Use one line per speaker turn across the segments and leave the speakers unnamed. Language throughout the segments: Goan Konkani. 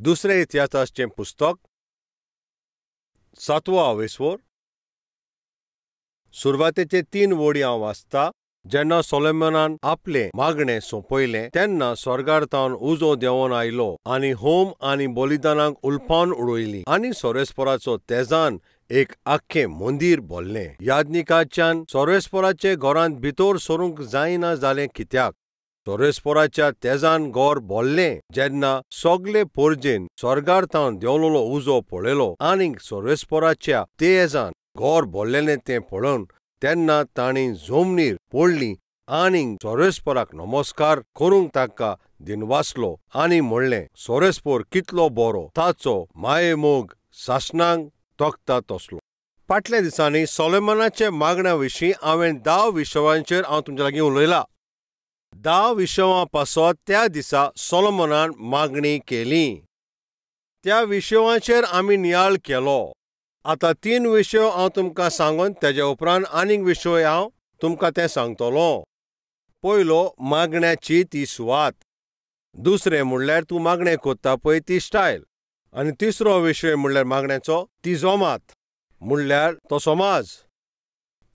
दुसरें इतिहासाचें पुस्तक 7वो आवेस्वर सुरवातेचे 3 वळी हांव वाचता। जेन्ना सोलोमनान आपलें मागणें सोंपयलें तेन्ना स्वर्गार तावन उजो देंवोन आयलो आनी होम आनी बलिदानाक उलपावन उडयलीं आनी सोरेस्पराचो तेजान एक आख्खें मंदीर भरलें। याज्ञिकाच्यान सोरेस्पराचे घरांत भितर सरूंक जायना जालें कित्याक सोरेस्पराच्या तेजान घर भरलें। जेन्ना सगळे पोरजेन स्वर्गार तावन देंवलोलो उजो पळयलो आनी सोरेस्पराच्या तेजान घर भरलेलें तें पळोवन तेन्ना तांणी जमनीर पडली आनी सोरेस्पराक नमस्कार करूंक ताका दिनवासलो आनी म्हणलें, सोरेस्पर कितलो बरो, ताचो मायेमोग सासणांक तोखता तसलो। फाटल्या दिसांनी सोलोमनाच्या मागण्या विशीं हांवें 10 विशयांचेर हांव तुमच्या लागीं उलयला। 10 विशयां पासत त्या दिसा सोलोमनान मागणी केली। त्या विशयांचेर आमी नियाळ केलो। आतां 3 विशय हांव तुमकां सांगून तेज्या उपरांत आनीक विशय हांव तुमकां तें सांगतलो। पयलो, मागण्याची ती सुवात। दुसरें म्हणल्यार तूं मागणें कोत्ता पळय ती स्टायल। आनी तिसरो विशय म्हणल्यार मागण्याचो ती जमात, म्हणल्यार तो समाज।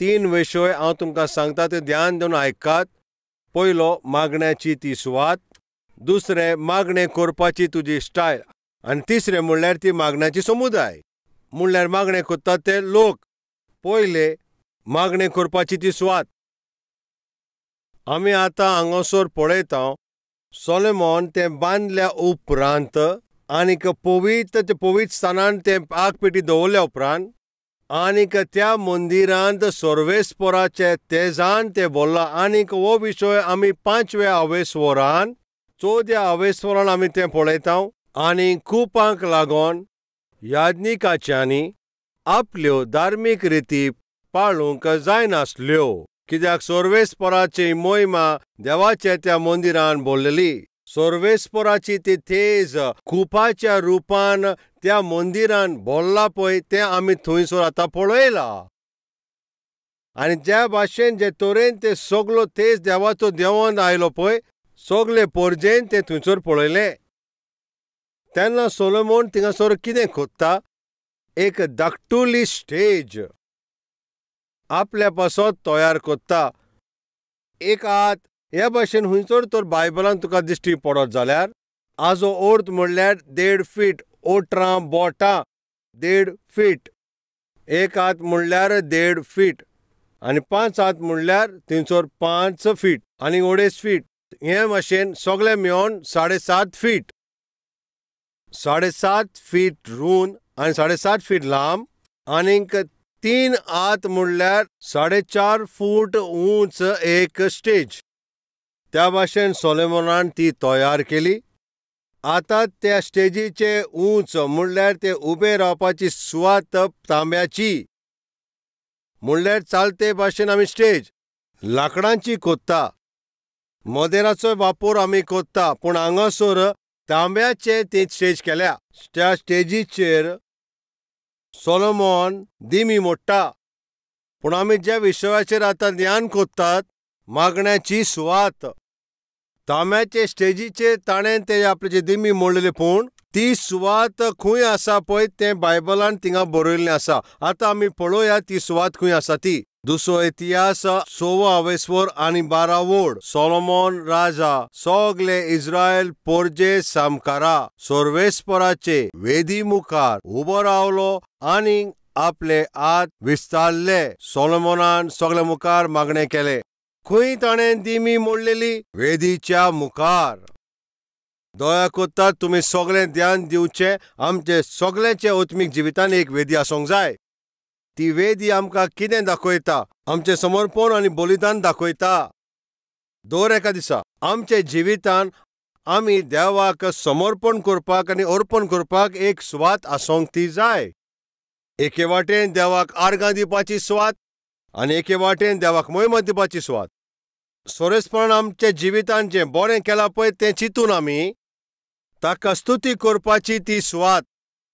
3 विशय हांव तुमकां सांगता ते ध्यान दिवन आयकात। पयलो, मागण्याची ती सुवात। दुसरें, मागणें करपाची तुजी स्टायल। आनी तिसरें म्हणल्यार ती मागण्याची समुदाय, म्हणल्यार मागणें करतात ते लोक। पयले, मागणें करपाची ती सुवात। आमी आतां हांगासर पळयता सोलोमन तें बांदल्या उपरांत आनीक पवित्र ते पवित्र स्थानान तें आगपेटी दवरल्या उपरांत आनीक त्या मंदिरांत सर्वेस्पराचे तेजान तें भरलां। आनीक हो विशय आमी 5व्या आवेस्वरान 4व्या आवेस्वरान आमी तें पळयता। आनी कुपांक लागून याज्ञिकाच्यांनी आपल्यो धार्मीक रिती पाळूंक जायनासल्यो, कित्याक सर्वेस्पराची मोहिमा देवाच्या त्या मंदिरान भरलेली। सर्वेस्पराची ती तेज कुपाच्या रुपान त्या मंदिरान भरला पळय तें आमी थंयसर आतां पळयलां। आनी ज्या भाशेन जे तरेन ते सगलो तेज देवाचो देंवोन आयलो पळय सगले पोरजेन तें थंयसर पळयलें। तेन्ना सोलोमन थिंगासर कितें कोत्ता, एक धाकटुली स्टेज आपल्या पासत तयार कोत्ता। एक हात हे भाशेन खंयसर तर बायबलान तुका दिश्टी पडत जाल्यार आजो अर्थ म्हणल्यार 1.5 फीट, 18 बोटां 1.5 फीट, एक हात म्हणल्यार 1.5 फीट आनी 5 हात म्हणल्यार थंयसर 5 फीट आनी 2.5 फीट, हे भाशेन सगळे मेळोन 7.5 फीट, 7.5 फीट रूंद आनी 7.5 फीट लांब आनीक 3 हात म्हणल्यार 4.5 फूट उंच एक स्टेज। त्या भाशेन सोलोमनान ती तयार केली। आतां त्या स्टेजीचे उंच म्हणल्यार ते उबे रावपाची सुवात तांब्याची, म्हणल्यार चालते भाशेन आमी स्टेज लांकडांची कोत्ता, मोदेराचो वापर आमी कोत्ता, पूण हांगासर तांब्याचे ती स्टेज केल्या। त्या स्टेजीचेर सोलोमन दिमी मोडटा। पूण आमी ज्या विशयाचेर आतां ध्यान कोत्तात, मागण्याची सुवात, तांब्याचे स्टेजीचेर ताणें ते आपले दिमी मोडलेले, पूण ती सुवात खंय आसा पळय तें बायबलान थिंगा बरयल्लें आसा। आतां आमी पळोवया ती सुवात खंय आसा ती। दुसरो इतिहास 6वो आवेस्वर आनी 12 वोड। सोलोमन राजा सगले इस्रायल पोरजे सामकारा सर्वेस्पराचे वेदी मुखार उबो रावलो आनी आपले हात विस्तारले। सोलोमनान सगळे मुखार मागणें केलें। खंय ताणें दिमी मोडलेली? वेदीच्या मुखार। दया कोत्तात तुमी सगळें ध्यान दिवचें। आमचे सगळ्यांचे आत्मीक जिवितान एक वेदी आसूंक जाय। ती वेदी आमकां कितें दाखयता? आमचें समर्पण आनी बलिदान दाखयता। दर एका दिसा आमच्या जिवितान आमी देवाक समर्पण करपाक आनी अर्पण करपाक एक सुवात आसूंक ती जाय। एके वाटेन देवाक आर्गां दिवपाची सुवात आनी एके वाटेन देवाक मोहिमा दिवपाची सुवात। सोरेसपणान आमच्या जिवितान जें बरें केलां पळय तें चिंतून आमी ताका स्तुती करपाची ती सुवात,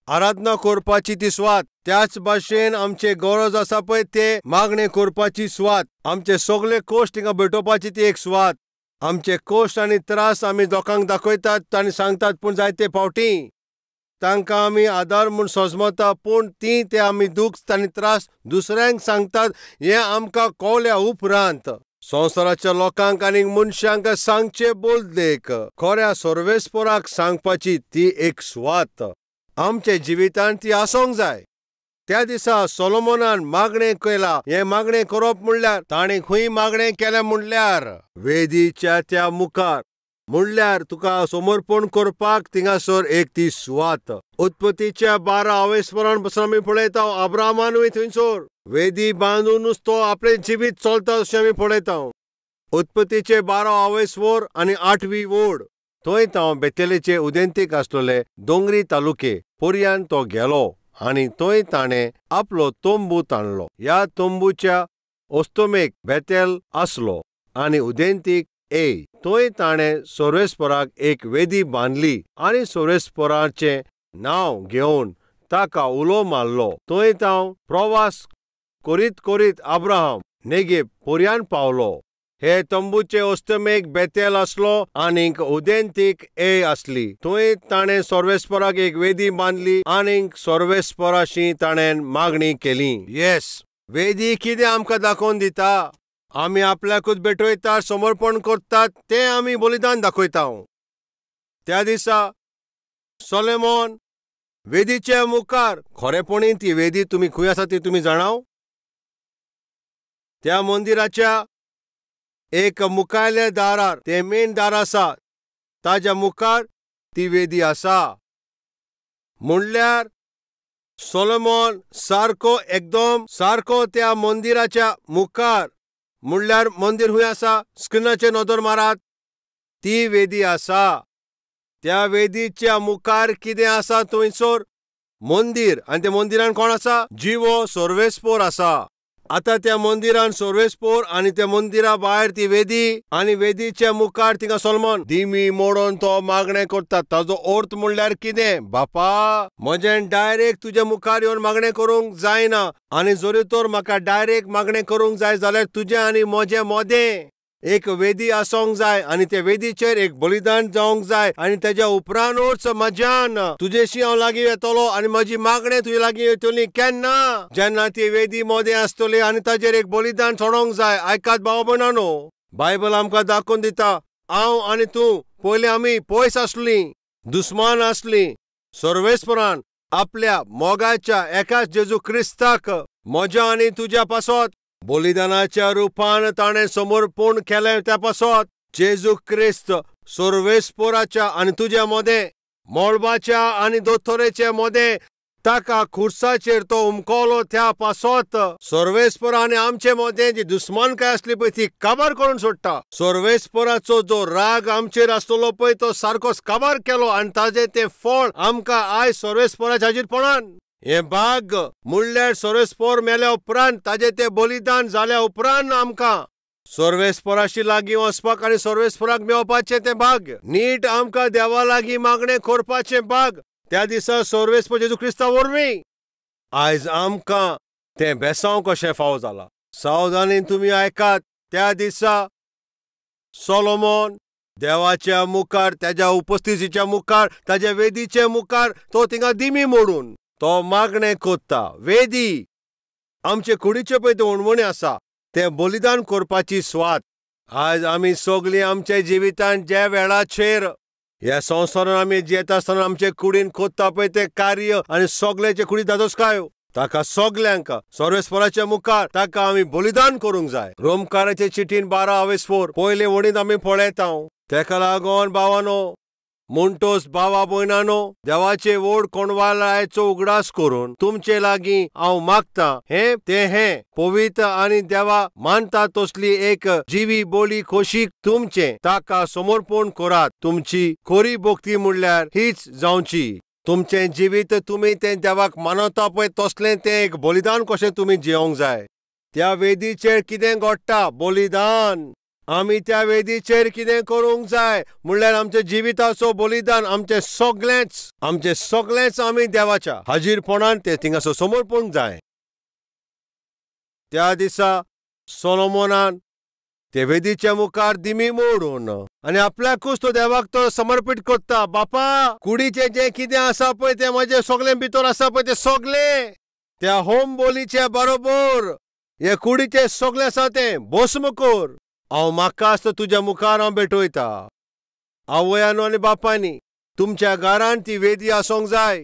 आराधना करपाची ती सुवात। त्याच भाशेन आमचे गरज आसा पळय ते मागणें करपाची सुवात, आमचे सगळे कश्ट थिंगा भेटोवपाची ती एक सुवात। आमचे कश्ट आनी त्रास आमी लोकांक दाखयतात आनी सांगतात, पूण जायते फावटी तांकां आमी आदार म्हूण सजमता, पूण ती ते आमी दुख्ख आनी त्रास दुसऱ्यांक सांगतात हें आमकां कळ्ळ्या उपरांत संवसाराच्या लोकांक आनी मनशांक सांगचे बोलदेक खऱ्या सर्वेस्पराक सांगपाची ती एक सुवात आमच्या जिवितांत ती आसूंक जाय. त्या दिसा सोलोमनान मागणें केलां. हें मागणें करप म्हणल्यार ताणें खंय मागणें केलें म्हणल्यार वेदीच्या त्या मुखार, म्हणल्यार तुका समर्पण करपाक थिंगासर एक ती सुवात. उत्पत्तीच्या 12 अवेस्परान पसून आमी पळयता अब्राहमानूय थंयसर वेदी बांदूनच तो आपलें जिवीत चलता अशें आमी पळयता. उत्पत्तीचे 12 अवेस्वर आनी 8वी वोड थंय तो बेतेलेचे उदेंतीक आसलेले दोंगरी तालुके पर्यान तो गेलो आनी थंय ताणें आपलो तंबू ताणलो. ह्या तंबूच्या अस्तमेक बेतेल आसलो आनी उदेंतीक ए. थंय ताणें सर्वेस्पराक एक वेदी बांदली आनी सर्वेस्पराचें नांव घेवन ताका उलो मारलो. थंय तो प्रवास करीत करीत अब्राहम नेगेब पर्यान पावलो. हे तंबूचे अस्तमेक बेतेल आसलो आनीक उदेंतीक ए आसली. थंय ताणें सर्वेस्पराक एक वेदी बांदली आनीक सर्वेस्पराशी ताणें मागणी केली. येस, वेदी कितें आमकां दाखोवन दिता? आमी आपल्याकूच भेटयतात, समर्पण करतात, तें आमी बलिदान दाखयता. त्या दिसा सोलोमन वेदीच्या मुखार, खरेपणी ती वेदी तुमी खंय आसा ती तुमी जाणाव? त्या मंदिराच्या एक मुखायल्या दारार, तें मेन दार आसा ताज्या मुखार ती वेदी आसा. म्हणल्यार सोलोमन सारको एकदम सारको त्या मंदिराच्या मुखार, म्हणल्यार मंदीर खंय आसा स्क्रिनाचेर नदर मारात, ती वेदी आसा. त्या वेदीच्या मुखार कितें आसा थंयसर मंदीर, आनी त्या मंदिरान कोण आसा? जिवो सर्वेस्पोर आसा. आतां त्या मंदिरान सर्वेस्पोर आनी त्या मंदिरा भायर ती वेदी आनी वेदीच्या मुखार थिंगा सोलोमन दिमी मोडून तो मागणें करता. ताजो अर्थ म्हणल्यार कितें? बापा, म्हजें डायरेक्ट तुज्या मुखार येवन मागणें करूंक जायना, आनी जरी तर म्हाका डायरेक्ट मागणें करूंक जाय जाल्यार तुजें आनी म्हजें मदें एक वेदी आसूंक जाय आनी त्या वेदीचेर एक बलिदान जावंक जाय आनी तेज्या उपरांतूच म्हज्यान तुजेशी हांव लागीं येतलो आनी म्हजी मागणें तुजे लागीं येतली. केन्ना? जेन्ना ती वेदी मदें आसतली आनी ताजेर एक बलिदान चडोवंक जाय. आयकात भाव भयणांनो, बायबल आमकां दाखोवन दिता हांव आनी तूं पयलीं आमी पयस आसलीं, दुस्मान आसलीं. सर्वेस्परान आपल्या मोगाच्या एकाच जेजू क्रिस्ताक म्हज्या आनी तुज्या पासत बलिदानाच्या रुपान ताणें समर्पण केलें. त्या पासत जेजू क्रिस्त सर्वेस्पराच्या आनी तुज्या मदें, मळबाच्या आनी दोतोरेच्या मदें ताका खुर्साचेर तो उमकलो. त्या पासत सर्वेस्परा आनी आमचे मदें जी दुस्मानकाय आसली पळय ती काबार करून सोडटा. सर्वेस्पराचो जो राग आमचेर आसतलो पळय तो सारकोच काबार केलो आनी ताजें तें फळ आमकां आयज सर्वेस्पराच्या हाजीरपणान हें भाग म्हणल्यार सर्वेस्पर मेल्या उपरांत ताजें तें बलिदान जाल्या उपरांत आमकां सर्वेस्पराशी लागीं वचपाक आनी सर्वेस्पराक मेळपाचें तें भाग, नीट आमकां देवा लागीं मागणें करपाचें भाग त्या दिसा सर्वेस्पर जेजू क्रिस्ता वरवीं आयज आमकां तें बेसांव कशें फावो जालां. सावधानीन तुमी आयकात, त्या दिसा सोलोमन देवाच्या मुखार, ताज्या उपस्थितीच्या मुखार, ताज्या वेदीच्या मुखार तो थिंगा दिमी मोडून तो मागणें कोत्ता. वेदी आमचे कुडीचे पळय तें वणवणें आसा, तें बलिदान करपाची सुवात. आयज आमी सगळीं आमच्या जिवितांत ज्या वेळाचेर ह्या संवसारान आमी जियेता आसतना आमचे कुडीन कोत्ता पळय तें कार्य आनी सगळ्याचे कुडी दादोसकायो ताका सगल्यांक सर्वेस्पराच्या मुखार ताका आमी बलिदान करूंक जाय. रोमकाराचे चिटीन 12 अवेस्पोर पयले वणींत आमी पळयता. तेका लागून भावानो, म्हणटोच भावा भयणानो, देवाचे व्हड कोणवालायचो उगडास करून तुमचे लागीं हांव मागता हें तें हें पवित्र आनी देवा मानता तसली एक जिवी बोली खोशीक तुमचें ताका समर्पण करात. तुमची खरी भक्ती म्हणल्यार हीच जावची. तुमचें जिवीत तुमी तें देवाक मानता पळय तसलें तें एक बलिदान कशें तुमी जियोंक जाय. त्या वेदीचेर कितें घडटा? बलिदान. आमी त्या वेदीचेर कितें करूंक जाय म्हणल्यार आमच्या जिविताचो बलिदान, आमचें सगळेंच, आमचें सगळेंच आमी देवाच्या हाजीरपणान तें थिंगासर समर्पूंक जाय. त्या दिसा सोलोमनान ते वेदीच्या मुखार दिमी मोडून आनी आपल्याकूच तो देवाक तो समर्पीत करता. बापा, कुडीचें जें कितें आसा पळय तें म्हजें सगळें भितर आसा पळय तें सगळें त्या होम बोलीच्या बरोबर हे कुडीचें सगळें आसा तें भस्म कर. हांव म्हाकाच तुज्या मुखार हांव भेटयता. आवयानो आनी बापायनी, तुमच्या घरान ती वेदी आसूंक जाय,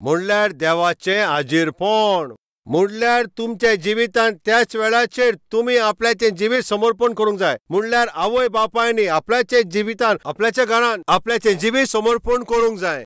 म्हणल्यार देवाचें हाजीरपण, म्हणल्यार तुमच्या जिवितांत त्याच वेळाचेर तुमी आपल्याचें जिवीत समर्पण करूंक जाय. म्हणल्यार आवय बापायनी आपल्याच्या जिवितान, आपल्याच्या घरान आपल्याचें जिवीत समर्पण करूंक जाय.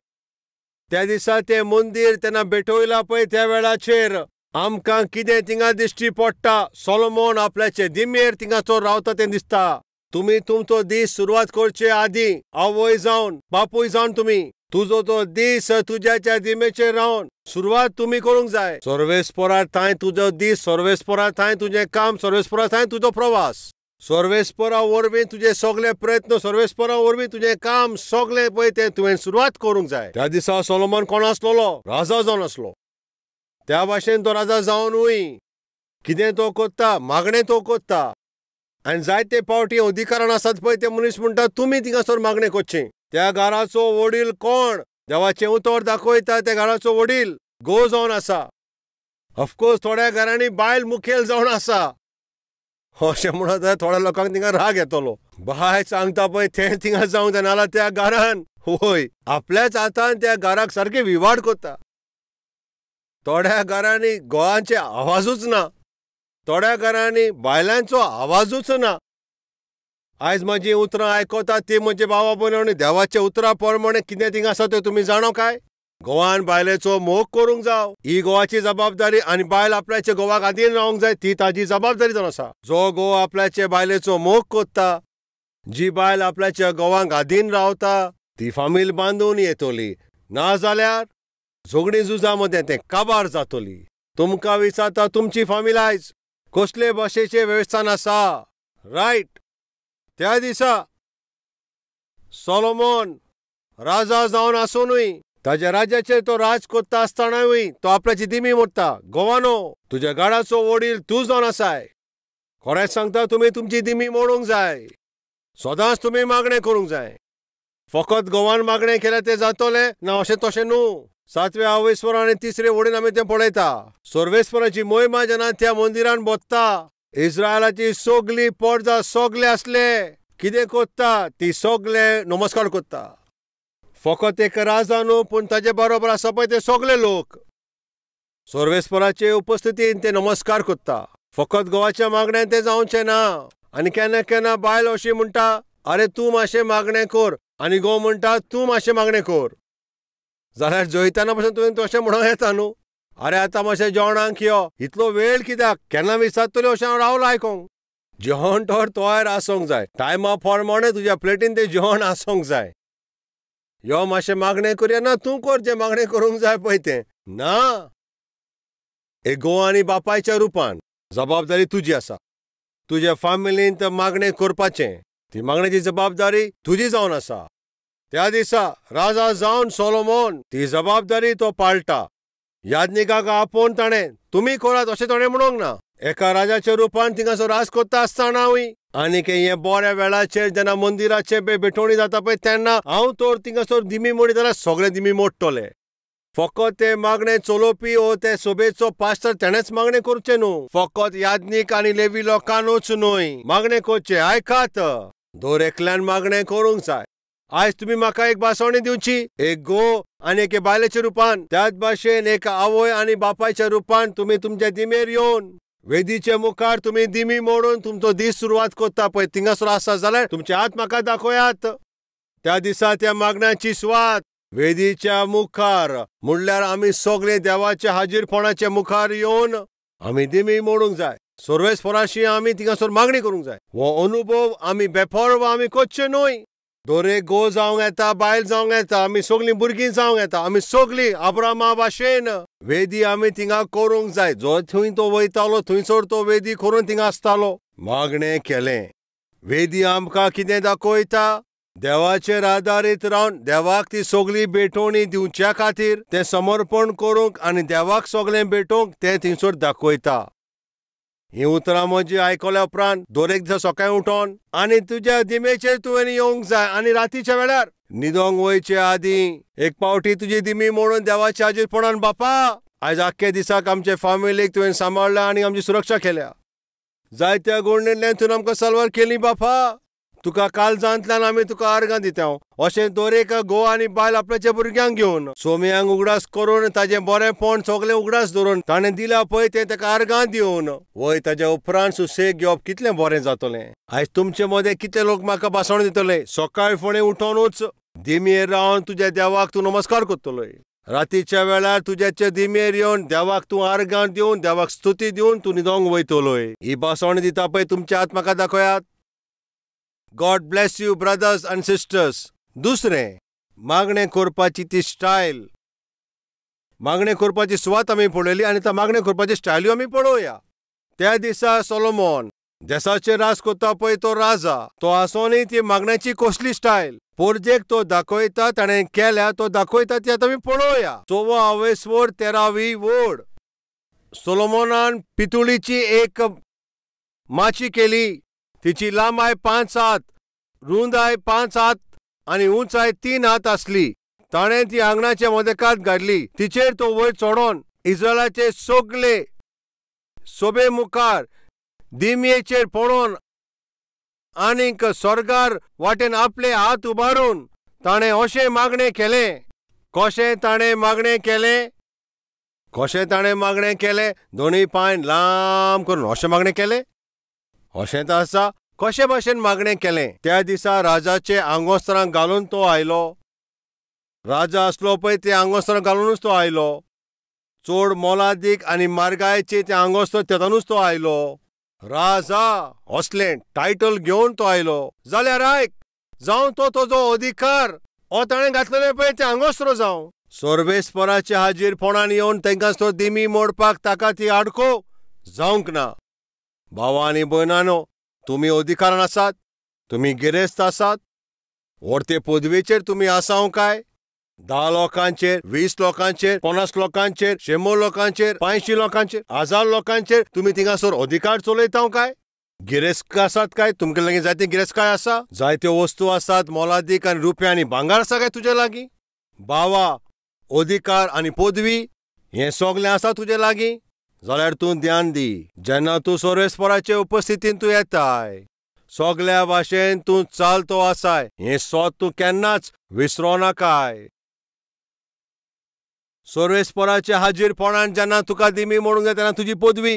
त्या दिसा तें मंदीर तेन्ना भेटयलां पळय त्या वेळाचेर आमकां कितें थिंगा दिश्टी पडटा, सोलोमोन आपल्याचे दिमेर थिंगासर रावता तें दिसता. तुमी तुमचो दीस सुरवात करचे आदीं आवय जावन बापूय जावन तुमी तुजो तो दीस तुज्याच्या दिमेचेर रावन सुरवात तुमी करूंक जाय. सर्वेस्परा थांय तुजो दीस, सर्वेस्परा थांय तुजें काम, सर्वेस्परा थांय तुजो प्रवास, सर्वेस्परा वरवीं तुजे सगळे प्रयत्न, सर्वेस्परा वरवीं तुजें काम सगळें पळय तें तुवें सुरवात करूंक जाय. त्या दिसा सोलोमन कोण आसलेलो? राजा जावन आसलो. त्या भाशेन तो राजा जावनूय कितें तो कोत्ता, मागणें तो कोत्ता. आनी जायते पावटी अधिकारान आसात पळय ते मनीस म्हणटा तुमी थिंगासर मागणें करचें. त्या घराचो वडील कोण? देवाचें उतर दाखयता त्या घराचो वडील घोव जावन आसा. ऑफकोर्स थोड्या घरांनी बायल मुखेल जावन आसा. अशें म्हणत जाल्यार थोड्या लोकांक थिंगा राग येतलो. बाय सांगता पळय तें थिंगा जावंक जाय, नाजाल्यार त्या घरान वय आपल्याच हातान त्या घराक सारकें विवाड करता. थोड्या घरांनी घोवांचे आवाजूच ना, थोड्या घरांनी बायलांचो आवाजूच ना. आयज म्हजीं उतरां आयकता ती म्हजे भावा भयणांनी, देवाच्या उतरां प्रमाणे कितें थिंगा आसा तें तुमी जाणो काय? घोवान बायलेचो मोग करूंक जाव, ही घोवाची जबाबदारी, आनी बायल आपल्याच्या घोवाक आदीन रावंक जाय, ती ताजी जबाबदारी जावन आसा. जो घोव आपल्याचे बायलेचो मोग करता, जी बायल आपल्याच्या घोवाक आदीन रावता, ती फामील बांदून येतली, नाजाल्यार झगडीं झुजां मदें तें काबार जातली. तुमकां विचारता तुमची फामील आयज कसले भाशेचें वेवस्थान आसा? रायट. त्या दिसा सोलोमोन राजा जावन आसुनूय ताज्या राज्याचेर तो राज करता आसतनाय तो आपल्याची दिमी मोडटा. गोवानो, तुज्या गाडाचो वडील तूं जावन आसाय. खरेंच सांगता, तुमी तुमची दिमी मोडूंक जाय. सदांच तुमी मागणें करूंक जाय. फकत गोवान मागणें केल्यार तें जातलें ना, अशें तशें न्हू. सातव्या आवयस्वर आनी तिसरे वडील आमी तें पळयता. सर्वेस्वराची मोहिमा जेन्ना त्या मंदिरान बसता, इस्रायलाची सगली पोरजा सगले आसले कितें करता, ती सगले नमस्कार करता. फकत एक राजा न्हू, पूण ताजे बरोबर आसा पळय ते सगले लोक सर्वेस्पराचे उपस्थितीन ते नमस्कार करता. फकत घोवाच्या मागण्यान तें जावचें ना. आनी केन्ना केन्ना बायल अशी म्हणटा, अरे तूं मातशें मागणें कर, आनी घोव म्हणटा तूं मातशें मागणें कर. जाल्यार जयताना पसून तुवें तशें म्हणूंक येता न्हू, अरे आतां मातशें जेवणाक यो, इतलो वेळ कित्याक, केन्ना विचारतली अशें हांव रावलां आयकोंक. जेवण तर तयार आसूंक जाय, टायमा प्रमाणे तुज्या प्लेटीन तें जेवण आसूंक जाय. यो मातशें मागणें करया, ना तूं कर जें मागणें करूंक जाय पळय तें. ना, एक घोव आनी बापायच्या रुपान जबाबदारी तुजी आसा. तुज्या फामिलीन मागणें करपाचें, ती मागण्याची जबाबदारी तुजी जावन आसा. त्या दिसा राजा जावन सोलोमोन ती जबाबदारी तो पाळटा. याज्ञिकाक आपोवन ताणें तुमी करात अशें ताणें म्हणूंक ना. एका राजाच्या रुपान थिंगासर राज करता आसतनाय आनी हें बऱ्या वेळाचेर जेन्ना मंदिराचे भेटवणी जाता पळय तेन्ना हांव तर थिंगासर दिमी मोडी जाल्यार सगळे दिमी मोडटले. फकत ते मागणें चलोवपी ओ ते सभेचो पास्टर तेणेच मागणें करचें न्हू, फकत याज्ञीक आनी लेवी लोकांनूच न्हय मागणें करचें. आयकात, दर एकल्यान मागणें करूंक जाय. आयज तुमी म्हाका एक भासवणी दिवची, एक घोव आनी एके बायलेच्या रुपान, त्याच भाशेन एक आवय आनी बापायच्या रुपान तुमी तुमच्या दिमेर येवन वेदीचे मुखार तुमी दिमी मोडून तुमचो दीस सुरवात करता पळय थिंगासर आसा जाल्यार तुमचे हात म्हाका दाखयात. त्या दिसा त्या मागण्याची सुवात वेदीच्या मुखार, म्हणल्यार आमी सगळे देवाच्या हाजीरपणाच्या मुखार येवन आमी दिमी मोडूंक जाय. सर्वेस्पराशी आमी थिंगासर मागणी करूंक जाय. हो अनुभव आमी बेपर्वा आमी करचे न्हय. दरेक घोव जावंक येता, बायल जावंक येता, आमी सगळीं भुरगीं जावंक येता, आमी सगळीं अब्रामा भाशेन वेदी आमी थिंगा करूंक जाय. जो थंय तो वयतालो थंयसर तो वेदी करून थिंगा आसतालो. मागणें केलें. वेदी आमकां कितें दाखयता? देवाचेर आदारीत रावन देवाक ती सगळी भेटवणी दिवच्या खातीर तें समर्पण करूंक आनी देवाक सगळें भेटोवंक तें थंयसर दाखयता. हीं उतरां म्हजी आयकल्या उपरांत दरेक दिसा सकाळीं उठोन आनी तुज्या दिमेचेर तुवें येवंक जाय आनी रातीच्या वेळार न्हिदोंक वयचे आदीं एक पावटी तुजी दिमी मोडून देवाच्या हाजीरपणान बापा आयज आख्खे दिसाक आमचे फामिलीक तुवें सांबाळ्ळा आनी आमची सुरक्षा केल्या. जायत्या गोडणेंतल्यान तुवें आमकां सलवार केली बापा. तुका काळजांतल्यान आमी तुका आर्गां दिता. अशें दरेक घोव आनी बायल आपल्याच्या भुरग्यांक घेवन सोम्यांक उगडास करून ताजें बरेंपण सगळें उगडास धरून ताणें दिलां पळय तें ताका आर्गां दिवन वय ताज्या उपरांत सुसेग घेवप कितलें बरें जातलें. आयज तुमचे मदें कितले लोक म्हाका भाशण दितले. सकाळ फुडें उठोनूच दिमयेर रावन तुज्या देवाक तूं नमस्कार करतलोय. रातीच्या वेळार तुज्याच्या दिमयेर येवन देवाक तूं आर्गां दिवन देवाक स्तुती दिवन तूं न्हिदोंक वयतलोय. ही भाशण दिता पळय तुमच्या हात म्हाका दाखयात. God bless you brothers and sisters. दुसरें, मागणें करपाची ती स्टायल, मागणें करपाची सुवात आमी पळयली आनी त्या मागणें करपाची स्टायल्यो आमी पळोवया. त्या दिसा सोलोमॉन देसाचेर राज करता पळय तो राजा तो आसोनूय ती मागण्याची कसली स्टायल पोरजेक तो दाखयता, ताणें केल्या तो दाखयता ती आतां आमी पळोवया. 4वा आवेसवड 13वी वोड. सोलोमॉनान पितुळीची एक माची केली. तिची लांबाय 5 हात, रुंदाय 5 हात आनी उंचाय 3 हात आसली. ताणें ती आंगणाच्या मदेकात घातली. तिचेर तो वयर चडोन इस्रायलाचे सगळे सोबे मुखार दिमयेचेर पळोवन आनीक स्वर्गार वाटेन आपले हात उबारून ताणें अशें मागणें केलें. कशें ताणें मागणें केलें? कशें ताणें मागणें केलें? दोनूय पांय लांब करून अशें मागणें केलें. अशें तर आसा. कशे भाशेन मागणें केलें? त्या दिसा राजाचे आंगोस्त्रां घालून तो आयलो. राजा आसलो पळय ते आंगोस्त्रां घालुनूच तो आयलो. चड मोलादीक आनी मार्गायचे ते आंगोस्त्र तेतूनच तो आयलो. राजा असलें टायटल घेवन तो आयलो. जाल्यार आयक, जावं तो तुजो अधिकार हो ताणें घातलेलें पळय तें आंगोस्त्र जावं. सर्वेस्पराच्या हाजीरपणान येवन तांकां तो दिमी मोडपाक ताका ती आडको जावंक ना. भावा आनी भयणांनो, तुमी अधिकारान आसात, तुमी गिरेस्त आसात, व्हडते पदवेचेर तुमी आसाव काय? 10 लोकांचेर, 20 लोकांचेर, 50 लोकांचेर, 100 लोकांचेर, 500 लोकांचेर, 1000 लोकांचेर तुमी थिंगासर अधिकार चलयता काय? गिरेस्त आसात काय? तुमचे लागीं जायते गिरेस्तकाय आसा, जायत्यो वस्तू आसात, मोलादीक आनी रुपया आनी भांगार आसा काय तुजे लागीं? भावा, अधिकार आनी पदवी हें सगळें आसा तुजे लागीं जाल्यार तूं ध्यान दी. जेन्ना तूं सर्वेस्पराचे उपस्थितीन तूं येताय सगल्या भाशेन तूं चालतो आसाय हें सोद तूं केन्नाच विसरो नाकाय. सर्वेस्पराचे हाजीरपणान जेन्ना तुका दिमी मोडूंक जाय तेन्ना तुजी पदवी,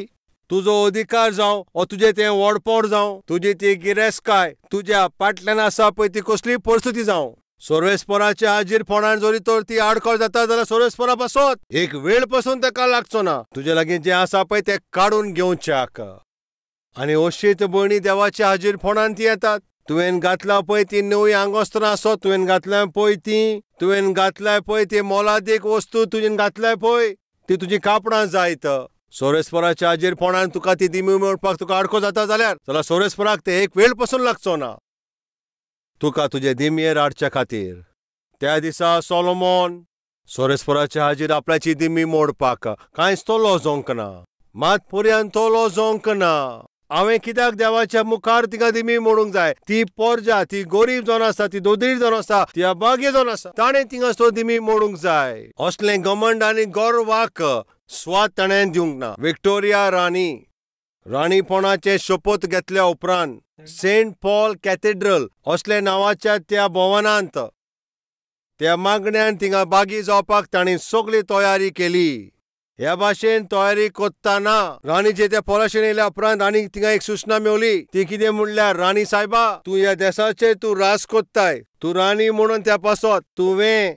तुजो अधिकार जावं वो तुजें तें व्हडपण जावं, तुजी ती गिरेस्तकाय तुज्या फाटल्यान आसा पळय ती कसलीय परिस्थिती जावं, सर्वेस्पराच्या हाजीरपणान जरी तर ती आडखळ जाता जाल्यार सर्वेस्परा पासत एक वेळ पसून ताका लागचो ना. तुजे लागीं जें आसा पळय तें काडून घेवच्याक. आनी अशीच भयणी देवाच्या हाजीरपणान ती येतात. तुवें घातला पळय ती नवी आंगोस्त्रां आसत, तुवें घातल्या पळय ती, तुवें घातल्या पळय ती मोलादीक वस्तू तुवें घातल्या पळय ती तुजी कापडां जायत. सर्वेस्पराच्या हाजीरपणान तुका ती दिमी मेळपाक तुका आडको जाता जाल्यार सर्वेस्पराक ते एक वेळ पसून लागचो ना तुका तुजे दिमयेर हाडच्या खातीर. त्या दिसा सोलोमॉन सर्वेस्पराच्या हाजीर आपल्याची दिमी मोडपाक कांयच तो लजोंक ना, मात पर्यंत तो लजोंक ना. हांवें कित्याक देवाच्या मुखार तिका दिमी मोडूंक जाय? ती पोरजा, ती गरीब जावन आसा, ती दोदरीर जावन आसा, ती अभाग्य जावन आसा, ताणें थिंगा तो दिमी मोडूंक जाय. असलें घमंड आनी गर्वाक स्वाद ताणें दिवंक ना. विक्टोरिया राणी राणीपणाचें शपथ घेतल्या उपरांत सेंट पॉल कॅथेड्रल असल्या नांवाच्या त्या भवनांत त्या मागण्यान थिंगा बागी जावपाक तांणी सगळी तयारी केली. ह्या भाशेन तयारी करतना राणीचे त्या पोलाशेन येयल्या उपरांत राणीक थिंगा एक सूचना मेवली. ती कितें म्हणल्यार, राणी सायबा, तूं ह्या देसाचेर तूं राज कोत्ताय, तूं राणी म्हणून त्या पासत तुवें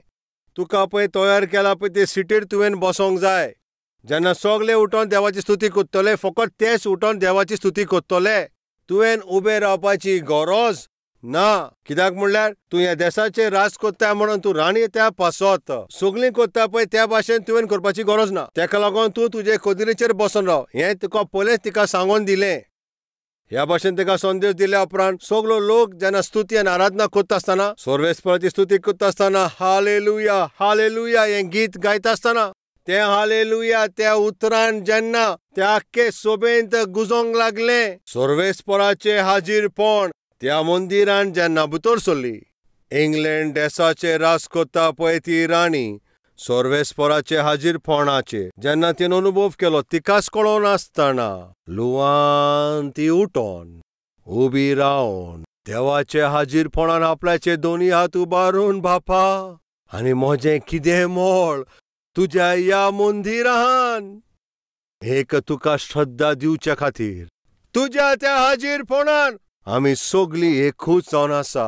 तुका पळय तयार केला पळय ते सिटीर तुवें बसोंक जाय. जेन्ना सगळे उठोन देवाची स्तुती करतले, फकत तेच उठोन देवाची स्तुती करतले, तुवें उबें रावपाची गरज ना. कित्याक म्हणल्यार तूं ह्या देसाचेर राज कोत्ता म्हणून तूं राणी त्या पासत सगळीं कोत्ता पळय त्या भाशेन तुवें करपाची गरज ना. तेका लागून तूं तुजे कदरीचेर बसून राव हें तुका पयलेंच तिका सांगून दिलें. ह्या भाशेन ताका संदेश दिल्या उपरांत सगलो लोक जेन्ना स्तुती आनी आराधना करता आसतना, सर्वेस्पराची स्तुती करता आसतना, हालेलुया हालेलुया हें गीत गायता आसतना तें हालेलुया त्या उतरान जेन्ना त्या आख्खे सोबेंत गुजोंक लागलें, सर्वेस्पराचें हाजीरपण त्या मंदिरान जेन्ना भितर सरली, इंग्लंड देसाचे राज करता पळय ती राणी सर्वेस्पराचे हाजीरपणाचेर जेन्ना तिणें अनुभव केलो, तिकाच कळोन आसतना लुवान ती उठोन उबी रावन देवाचे हाजीरपणान आपल्याचे दोनी हात उबारून, बापा आनी म्हजें कितें मोळ तुज्या ह्या मंदिरान एक तुका श्रद्धा दिवचे खातीर तुज्या त्या हाजीरपणान आमी सगळीं एकूच जावन आसा.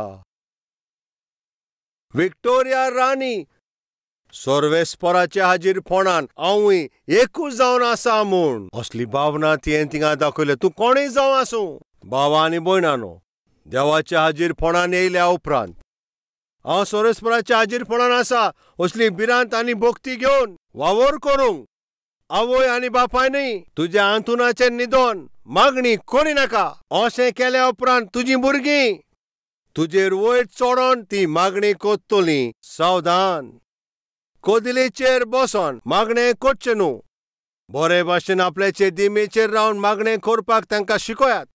विक्टोरिया राणी सर्वेस्पराच्या हाजीरपणान हांवूय एकूच जावन आसा म्हूण असली भावना तिणें थिंगा दाखयल्या. तूं कोणूय जावं आसूं, भावा आनी भयणानो, देवाच्या हाजीरपणान येयल्या उपरांत हांव सर्वेस्पराच्या हाजीरपणान आसा असली भिरांत आनी भक्ती घेवन वावर करूंक आवय आनी बापाय न्हय तुज्या आंतुनाचें निदोन मागणी करिनाका. अशें केल्या उपरांत तुजीं भुरगीं तुजेर वयर चडोन ती मागणी करतलीं. सावधान, कदेलीचेर बसोन मागणें करचें न्हू, बरे भाशेन आपल्याचे दिमेचेर रावन मागणें करपाक तांकां शिकयात.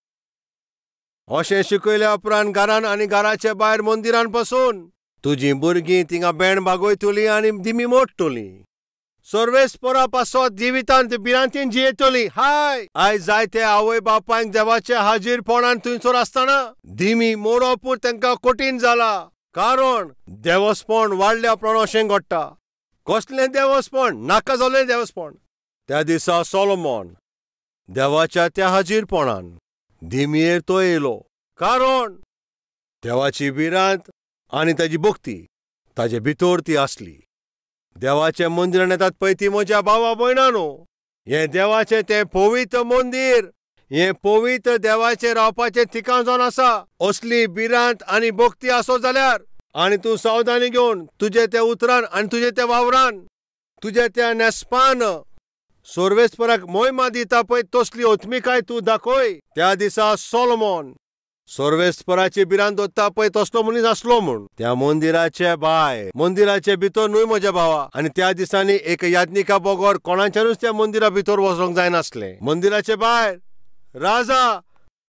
अशें शिकयल्या उपरांत घरान आनी घराचे भायर मंदिरान बसून तुजीं भुरगीं थिंगा बेण बागयतलीं आनी दिमी मोडटलीं. सर्वेस्परा पासत जिवितांत भिरांतीन जियेतली. हाय, आयज जायते आवय बापायक देवाचे हाजीरपणान थंयसर आसतना दिमी मोडपूच तांकां कठीण जाला, कारण देवस्पण वाडल्या उपरांत अशें घडटा. कसलें देवस्पण? नाका जाल्लें देवस्पण. त्या दिसा सोलोमॉन देवाच्या त्या हाजीरपणान दिमयेर तो येयलो, कारण देवाची भिरांत आनी ताजी भक्ती ताजे भितर ती आसली. देवाचें मंदिरान येतात पळय ती म्हज्या भावा भयणानो, हें देवाचें तें पवित्र मंदीर, हें पवित्र देवाचें रावपाचें ठिकाण जावन आसा. असली भिरांत आनी भक्ती आसो जाल्यार आनी तूं सावधानी घेवन तुजे त्या उतरान आनी तुजे त्या वावरान तुज्या त्या न्हेसपान सर्वेस्पराक मोहिमा दिता पळय तसली ओत्मिकाय तूं दाखय. त्या दिसा सोलोमॉन सर्वेस्पराची भिरांत दवरता पळय तसलो मनीस आसलो म्हूण त्या मंदिराचे भायर, मंदिराचे भितर न्हय म्हज्या भावा. आनी त्या दिसांनी एक याज्ञिका बगर कोणाच्यानूच त्या मंदिरा भितर वचोंक जायनासलें. मंदिराचे भायर राजा,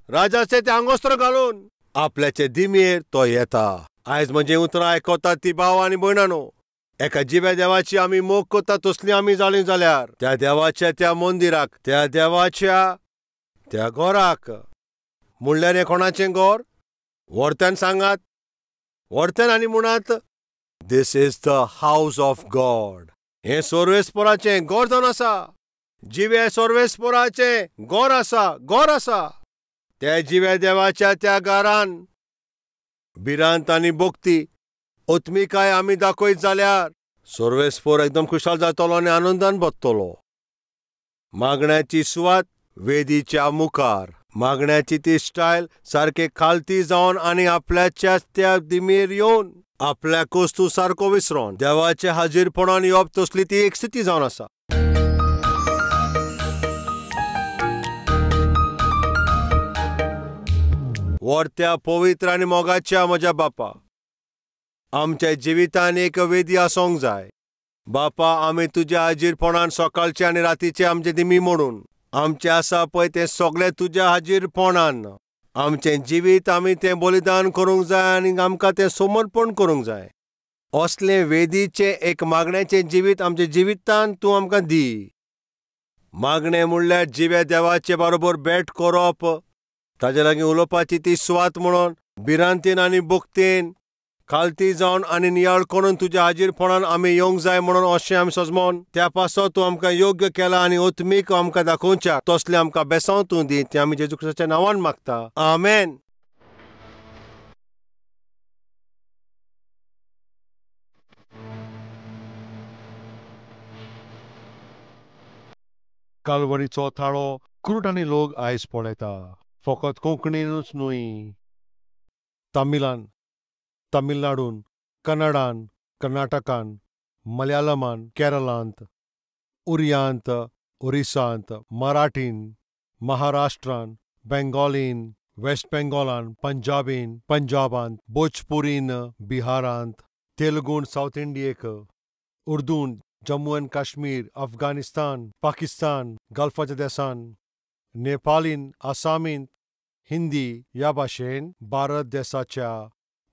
राजाचे ते आंगोस्त्र घालून आपल्याचे दिमयेर तो येता. आयज म्हजें उतरां आयकतात ती भाव आनी भयणानो, एका जिव्या देवाची आमी मोग करता तसली आमी जाली जाल्यार त्या देवाच्या त्या मंदिराक, त्या देवाच्या त्या घराक, म्हणल्यार हें कोणाचें घर? व्हरत्यान सांगात, व्हरत्यान आनी म्हणात, this is the house of God. हें सर्वेस्पराचें घर जावन आसा, जिव्या सर्वेस्पराचें घर आसा, घर आसा. त्या जिव्या देवाच्या त्या घरान भिरांत आनी भक्ती ओत्मिकाय आमी दाखयत जाल्यार सर्वेस्पर एकदम खुशाल जातलो आनी आनंदान भरतलो. मागण्याची सुवात वेदीच्या मुखार, मागण्याची ती स्टायल सारके खालती जावन आनी आपल्याच्याच त्या दिमेर येवन आपल्याकूच तूं सारको विसरोन देवाच्या हाजीरपणान येवप तसली ती एक स्थिती जावन आसा. व्हरत्या पवित्र आनी मोगाच्या म्हज्या बापा, आमच्या जिवितान एक वेदी आसूंक जाय. बापा, आमी तुज्या हाजीरपणान सकाळचे आनी रातीचे आमचे दिमी मोडून आमचें आसा पळय तें सगळें तुज्या हाजीरपणान आमचें जिवीत आमी तें बलिदान करूंक जाय आनी आमकां तें समर्पण करूंक जाय. असलें वेदीचें एक मागण्याचें जिवीत आमच्या जिवितान तूं आमकां दी. मागणें म्हणल्यार जिव्या देवाचे बरोबर भेट करप, ताजे लागीं उलोवपाची ती सुवात म्हणून भिरांतीन आनी भक्तीन खालती जावन आनी नियाळ करून तुज्या हाजीरपणान आमी येवंक जाय म्हणून अशें आमी सजमोन त्या पासत तूं आमकां योग्य केला आनी ओत्मीक आमकां दाखोवच्या तसलें आमकां बेसांव तूं दी, तें आमी जेजू क्रिस्ताच्या नांवान मागता, आमेन. कालवरीचो थाळो कुरुटांनी लोक आयज पळयता, फकत कोंकणीनूच न्हय, तमिळान, तमिळनाडून, कन्नडान, कर्नाटकान, मलयाळमान, केरळांत, उरियांत, ओरिसांत, मराठीन, महाराष्ट्रान, बेंगॉलीन, वेस्ट बेंगॉलान, पंजाबीन, पंजाबांत, भोजपुरीन, बिहारांत, तेलुगून सावथ इंडियेक, उर्दून, जम्मू अँड काश्मीर, अफगाणिस्तान, पाकिस्तान, गल्फाच्या देसान, नेपालीन, आसामींत, हिंदी ह्या भाशेन भारत देसाच्या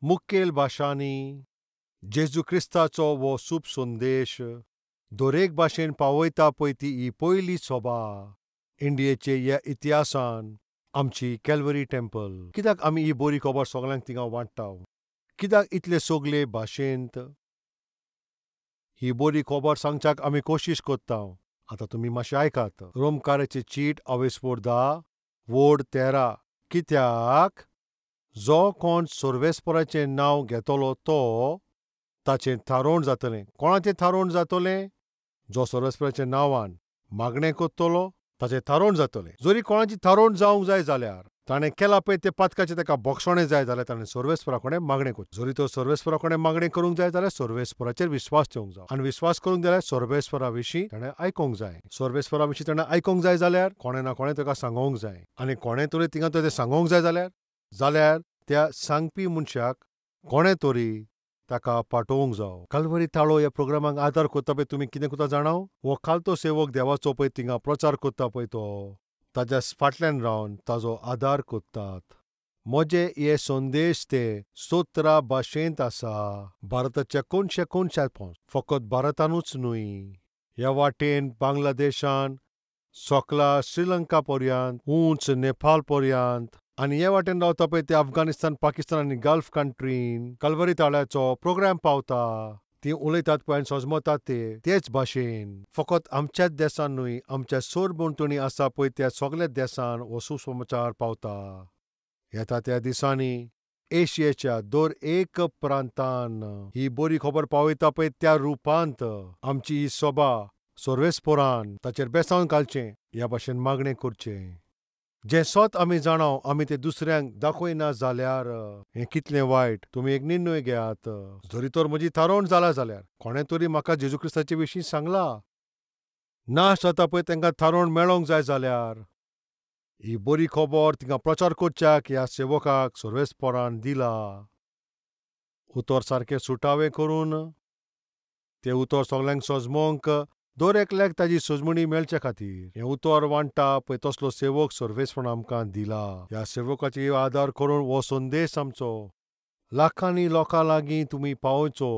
मुखेल भाशांनी जेजू क्रिस्ताचो हो शुभ संदेश दरेक भाशेन पावयता पळय ती ही पयली सभा इंडियेचे ह्या इतिहासान आमची कॅल्वरी टेम्पल. कित्याक आमी ही बरी खबर सगळ्यांक थिंगा वांट्टा? कित्याक इतले सगळे भाशेंत ही बरी खबर सांगच्याक आमी कोशिश कोत्ता? आतां तुमी मातशें आयकात. रोमकाराची चीट अवेस्पोर 10 वोड 13. कित्याक जो कोण सर्वेस्पराचें नांव घेतलो तो ताचें थारोवण जातलें. कोणाचें थारोवण जातलें? जो सर्वेस्पराच्या नांवान मागणें कोत्तलो ताचें थारोवण जातलें. जरी कोणाची थारोवण जावंक जाय जाल्यार ताणें केलां पळय तें पातकाचें ताका बक्षणें जाय जाल्यार ताणें सर्वेस्परा कडेन मागणें करचें. जरी तो सर्वेस्परा कडेन मागणें करूंक जाय जाल्यार सर्वेस्पराचेर विस्वास ठेवंक जाय आनी विस्वास करूंक जाल्यार सर्वेस्परा विशीं ताणें आयकूंक जाय. सर्वेस्परा विशीं ताणें आयकूंक जाय जाल्यार कोणें ना कोणें ताका सांगोंक जाय आनी कोणें तरी थिंगा तें सांगोंक जाय जाल्यार त्या सांगपी मनशाक कोणें तरी ताका पाठोवंक जावो. कालवरी ताळो ह्या प्रोग्रामाक आदार कोत्ता पळय तुमी कितें कोत्ता जाणाव? हो खालतो सेवक देवाचो पळय थिंगा प्रचार कोत्ता पळय तो ताज्या फाटल्यान रावन ताजो आदार कोत्तात. म्हजे हे संदेश ते 17 भाशेंत आसा. भारताच्या कोनशे कोनशात पोंच, फकत भारतानूच न्हय, ह्या वाटेन बांगलादेशान, सकला श्रीलंका पर्यंत, उंच नेपाळ पर्यंत आनी हे वाटेन रावता पळय ते अफगाणिस्तान, पाकिस्तान आनी गल्फ कंट्रीन कलवरी ताळ्याचो प्रोग्राम पावता. ती उलयतात पळय आनी सजमतात ते तेच भाशेन. फकत आमच्याच देसान न्हय, आमच्या सरभोंवतणी आसा पळय त्या सगळ्या देसान हो सुसमाचार पावता. येता त्या दिसांनी एशियेच्या दर एक प्रांतान ही बरी खबर पावयता पळय त्या रुपांत आमची ही सभा सर्वेस्पोरान ताचेर बेसावन घालचें ह्या भाशेन मागणें करचें. जें सत आमी जाणाव आमी तें दुसऱ्यांक दाखयना जाल्यार हें कितलें वायट. तुमी एक निर्णय घेयात. जरी तर म्हजी थारोवण जाला जाल्यार कोणें तरी म्हाका जेजू क्रिस्ताचे विशीं सांगलां, नाश जाता पळय तांकां थारोवण मेळोंक जाय जाल्यार ही बरी खबर तिंगा प्रचार करच्याक ह्या सेवकाक सर्वेस्परान दिला. उतर सारकें सुटावें करून तें उतर सगल्यांक सजमोंक दर एकल्याक ताजी सजमणी मेळचे खातीर हें उतर वांट्टा पळय तसलो सेवक सर्वेस्परान आमकां दिला. ह्या सेवकाची आदार करून हो संदेश आमचो लाखांनी लोकां लागीं तुमी पावोवचो.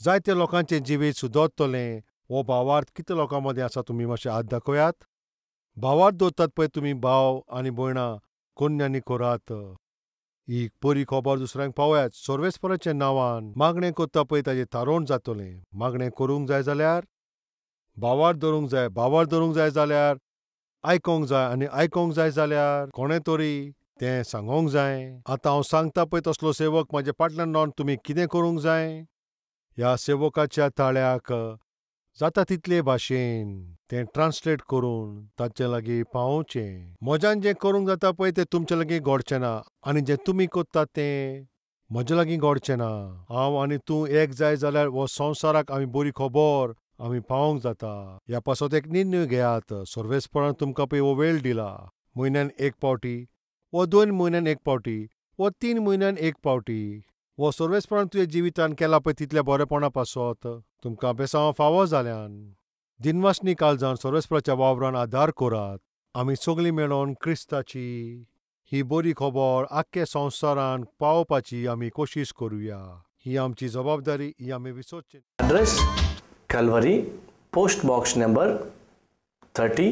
जायते लोकांचें जिवीत सुदरतलें. हो भावार्थ कितले लोकां मदीं आसा तुमी मातशें हात दाखयात. भावार्थ दवरतात पळय तुमी भाव आनी भयणां कोन्यांनी करात. ही बरी खबर दुसऱ्यांक पावयात. सर्वेस्पराच्या नांवान मागणें करता पळय ताजें थारोवण जातलें. मागणें करूंक जाय जाल्यार भावार्थ धरूंक जाय, भावार्थ धरूंक जाय जाल्यार आयकोंक जाय आनी आयकोंक जाय जाल्यार कोणें तरी तें सांगोंक जाय. आतां हांव सांगता पळय तसलो सेवक म्हाज्या फाटल्यान रावन तुमी कितें करूंक जाय? ह्या सेवकाच्या ताळ्याक जाता तितले भाशेन तें ट्रान्सलेट करून ताचे लागीं पावोवचें. म्हज्यान जें करूंक जाता पळय तें तुमचे लागीं घडचें ना आनी जें तुमी कोत्ता तें म्हजे लागीं घडचें ना. हांव आनी तूं एक जाय जाल्यार हो संवसाराक आमी बरी खबर आमी पावोवंक जाता. ह्या पासत एक निर्णय घेयात. सर्वेस्परान तुमकां पळय हो वेळ दिला. म्हयन्यान एक पावटी वा 2 म्हयन्यान एक पावटी वा 3 म्हयन्यान एक पावटी हो सर्वेस्परान तुज्या जिवितान केला पळय तितल्या बरेपणा पासत तुमकां बेसांव फावो जाल्यान दिनवासनी काळजान सर्वेस्पराच्या वावरान आदार करात. आमी सगळीं मेळोन क्रिस्ताची ही बरी खबर आख्खे संवसारान पावोवपाची आमी कोशिश करुया. ही आमची जबाबदारी, ही आमी विसरची.
Address Calvary, post box number 30,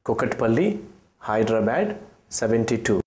Kukatpally, Hyderabad 72.